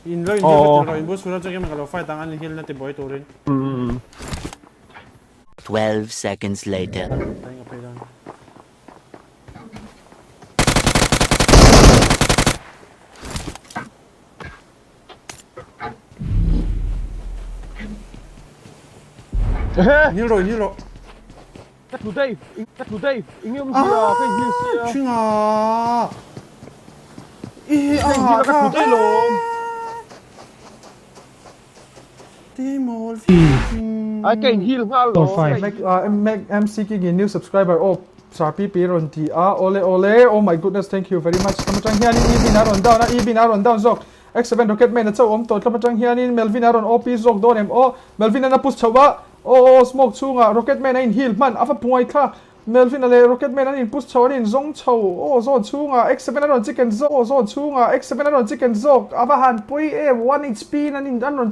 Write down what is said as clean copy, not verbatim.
In lo in heal vat rawh in bul sura chuan ka lo fight ang an in heal na ti buai turin. 12 seconds later. Heal rawh in heal rawh. Ka tlu daih, ka tlu daih, eng nge awm sia, ka inhil sia. Ṭhinga! I Ka inhil a ka tlu daih lawm. Timol Ai ka inhil nghal lawm. Mac Mac MC King in new subscriber aw Sir PP rawn ti a awle awle oh my goodness thank you very much tlama tang hianin Ebin a rawn down a Ebin a rawn down zawk X7 Rocket Man a chauh awm tawh tlama tang hianin Melvin a rawn OP zawk dawn em aw Melvin an a push chho a Aw aw smoke chhungah Rocket Man a in heal hman a va buai thla. Melvin-a leh Rocket Man an in push chho an in zawng chho aw zawn chhungah X7 a rawn chicken zawk aw zawn chhungah X7 a rawn chicken zawk a va han pui em one HP in an in an rawn chicken.